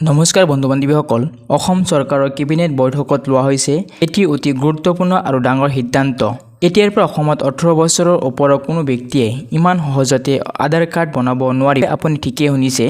নমস্কাৰ বন্ধু বান্ধৱীসকল, অসম চৰকাৰৰ কেবিনেট বৈঠকত লোৱা হৈছে এটি অতি গুৰুত্বপূৰ্ণ আৰু ডাঙৰ সিদ্ধান্ত। এতিয়াৰ পৰা অসমত 18 বছৰৰ ওপৰৰ কোনো ব্যক্তিয়ে ইমান সহজতে আধাৰ কাৰ্ড বনাব নোৱাৰিব। আপুনি ঠিকেই শুনিছে,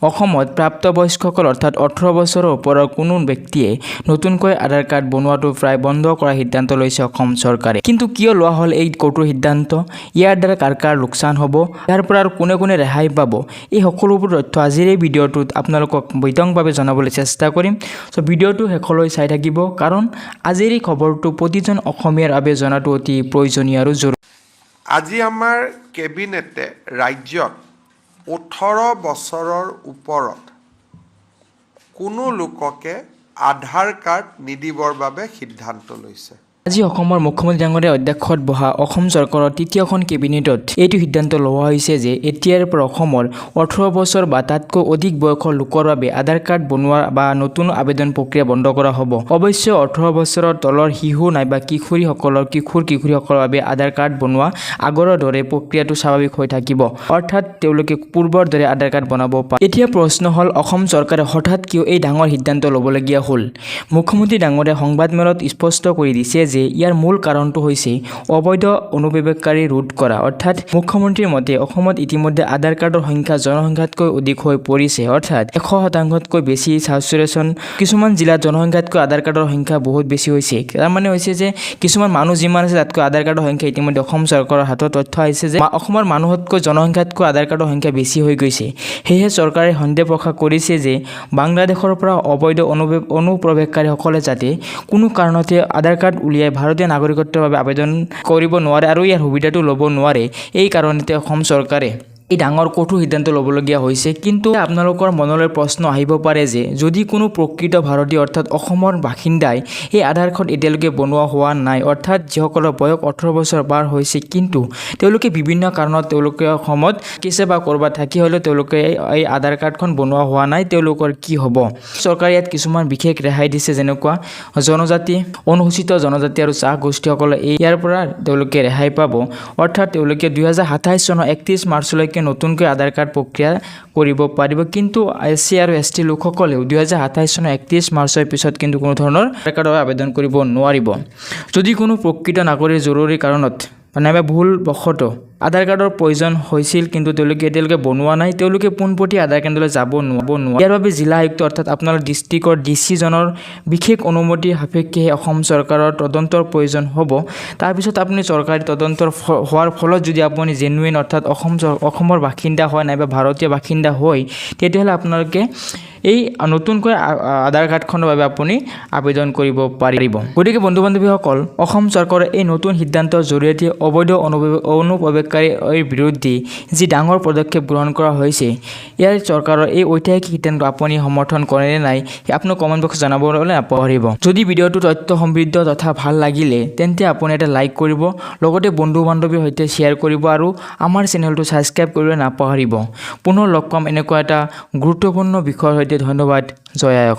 অসমত প্ৰাপ্তবয়স্কসকল অৰ্থাৎ 18 বছৰৰ ওপৰৰ কোনো ব্যক্তিয়ে নতুনকৈ আধাৰ কাৰ্ড বনোৱাটো প্ৰায় বন্ধ কৰাৰ সিদ্ধান্ত লৈছে অসম চৰকাৰে। কিন্তু কিয় লোৱা হ'ল এই কঠোৰ সিদ্ধান্ত? ইয়াৰ দ্বাৰা কাৰ কাৰ লোকচান হ'ব? ইয়াৰ পৰা আৰু কোনে কোনে ৰেহাই পাব? এই সকলোবোৰ তথ্য আজিৰ এই ভিডিঅ'টোত আপোনালোকক বিতংভাৱে জনাবলৈ চেষ্টা কৰিম। চ' ভিডিঅ'টো শেষলৈ চাই থাকিব, কাৰণ আজিৰ এই খবৰটো প্ৰতিজন অসমীয়াৰ বাবে জনাটো অতি প্ৰয়োজনীয় আৰু জৰুৰী। আজি আমাৰ কেবিনেটে ৰাজ্যত 18 বছৰৰ ওপৰত কোনো লোককে আধাৰ কাৰ্ড নিদিবৰ বাবে সিদ্ধান্ত লৈছে। আজি অসমৰ মুখ্যমন্ত্ৰী ডাঙৰীয়াৰ অধ্যক্ষত বহা অসম চৰকাৰৰ তৃতীয়খন কেবিনেটত এইটো সিদ্ধান্ত লোৱা হৈছে যে এতিয়াৰ পৰা অসমৰ 18 বছৰ বা তাতকৈ অধিক বয়সৰ লোকৰ বাবে আধাৰ কাৰ্ড বনোৱা বা নতুন আবেদন প্ৰক্ৰিয়া বন্ধ কৰা হ'ব। অৱশ্যে 18 বছৰৰ তলৰ শিশু নাইবা কিশোৰীসকলৰ কিশোৰ কিশোৰীসকলৰ বাবে আধাৰ কাৰ্ড বনোৱা আগৰ দৰে প্ৰক্ৰিয়াটো স্বাভাৱিক হৈ থাকিব, অৰ্থাৎ তেওঁলোকে পূৰ্বৰ দৰে আধাৰ কাৰ্ড বনাব পাৰে। এতিয়া প্ৰশ্ন হ'ল, অসম চৰকাৰে হঠাৎ কিয় এই ডাঙৰ সিদ্ধান্ত ল'বলগীয়া হ'ল? মুখ্যমন্ত্ৰী ডাঙৰীয়াই সংবাদমেলত স্পষ্ট কৰি দিছে যে ইয়াৰ মূল কাৰণটো হৈছে অবৈধ অনুপ্ৰৱেশকাৰী ৰোধ কৰা। অৰ্থাৎ মুখ্যমন্ত্ৰীৰ মতে অসমত ইতিমধ্যে আধাৰ কাৰ্ডৰ সংখ্যা জনসংখ্যাতকৈ অধিক হৈ পৰিছে, অৰ্থাৎ 100%তকৈ বেছি চাচুৰেশ্যন। কিছুমান জিলাত জনসংখ্যাতকৈ আধাৰ কাৰ্ডৰ সংখ্যা বহুত বেছি হৈছে। তাৰ মানে হৈছে যে কিছুমান মানুহ যিমান আছে, তাতকৈ আধাৰ কাৰ্ডৰ সংখ্যা ইতিমধ্যে অসম চৰকাৰৰ হাতত তথ্য আহিছে যে অসমৰ মানুহতকৈ, জনসংখ্যাতকৈ আধাৰ কাৰ্ডৰ সংখ্যা বেছি হৈ গৈছে। সেয়েহে চৰকাৰে সন্দেহ প্ৰকাশ কৰিছে যে বাংলাদেশৰ পৰা অবৈধ অনুপ্ৰৱেশকাৰীসকলে যাতে কোনো কাৰণতে আধাৰ কাৰ্ড উলিয়াই ভাৰতীয় নাগৰিকত্বৰ বাবে আবেদন কৰিব নোৱাৰে আৰু ইয়াৰ সুবিধাটো ল'ব নোৱাৰে। এই কাৰণতে অসম চৰকাৰে এই ডাঙৰ কঠোৰ সিদ্ধান্ত ল'বলগীয়া হৈছে। কিন্তু আপোনালোকৰ মনলৈ প্ৰশ্ন আহিব পাৰে যে যদি কোনো প্ৰকৃত ভাৰতীয় অৰ্থাৎ অসমৰ বাসিন্দাই এই আধাৰখন এতিয়ালৈকে বনোৱা হোৱা নাই, অৰ্থাৎ যিসকলৰ বয়স 18 বছৰ পাৰ হৈছে, কিন্তু তেওঁলোকে বিভিন্ন কাৰণত তেওঁলোকে অসমত থাকিছে বা ক'ৰবাত থাকি হ'লেও তেওঁলোকে এই আধাৰ কাৰ্ডখন বনোৱা হোৱা নাই, তেওঁলোকৰ কি হ'ব? চৰকাৰে ইয়াত কিছুমান বিশেষ ৰেহাই দিছে, যেনেকুৱা জনজাতি, অনুসূচিত জনজাতি আৰু চাহ গোষ্ঠীসকলে এই ইয়াৰ পৰা তেওঁলোকে ৰেহাই পাব। অৰ্থাৎ তেওঁলোকে 2027 চনৰ 31 মাৰ্চলৈকে নতুনকৈ আধাৰ কাৰ্ড প্ৰক্ৰিয়া কৰিব পাৰিব। কিন্তু এছ চি আৰু এছ টি লোকসকলেও 2027 চনৰ 31 মাৰ্চৰ পিছত কিন্তু কোনো ধৰণৰ আধাৰ কাৰ্ডৰ আবেদন কৰিব নোৱাৰিব। যদি কোনো প্ৰকৃত নাগৰিক জৰুৰী কাৰণত নাইবা ভুলবশতঃ আধাৰ কাৰ্ডৰ প্ৰয়োজন হৈছিল, কিন্তু তেওঁলোকে এতিয়ালৈকে বনোৱা নাই, তেওঁলোকে পোনপটীয়া আধাৰ কেন্দ্ৰলৈ যাব নোৱাৰে। ইয়াৰ বাবে জিলা আয়ুক্ত অৰ্থাৎ আপোনাৰ ডিষ্ট্ৰিক্টৰ ডি চিজনৰ বিশেষ অনুমতি সাপেক্ষেহে অসম চৰকাৰৰ তদন্তৰ প্ৰয়োজন হ'ব। তাৰপিছত আপুনি চৰকাৰী তদন্তৰ হোৱাৰ ফলত যদি আপুনি জেনুইন অৰ্থাৎ অসমৰ বাসিন্দা হয় নাইবা ভাৰতীয় বাসিন্দা হয়, তেতিয়াহ'লে আপোনালোকে এই নতুনকৈ আধাৰ কাৰ্ডখনৰ বাবে আপুনি আবেদন কৰিব পাৰিব। গতিকে বন্ধু বান্ধৱীসকল, অসম চৰকাৰৰ এই নতুন সিদ্ধান্তৰ জৰিয়তে অবৈধ অনুপ্ৰৱেশকাৰীৰ বিৰুদ্ধে যি ডাঙৰ পদক্ষেপ গ্ৰহণ কৰা হৈছে, ইয়াৰ চৰকাৰৰ এই ঐতিহাসিক সিদ্ধান্ত আপুনি সমৰ্থন কৰেনে নাই, আপুনি কমেণ্ট বক্সত জনাবলৈ নাপাহৰিব। যদি ভিডিঅ'টো তথ্য সমৃদ্ধ তথা ভাল লাগিলে, তেন্তে আপুনি এটা লাইক কৰিব, লগতে বন্ধু বান্ধৱীৰ সৈতে শ্বেয়াৰ কৰিব আৰু আমাৰ চেনেলটো ছাবস্ক্ৰাইব কৰিবলৈ নাপাহৰিব। পুনৰ লগ পাম এনেকুৱা এটা গুৰুত্বপূৰ্ণ বিষয়ৰ সৈতে। ধন্যবাদ। জয় আই অসম।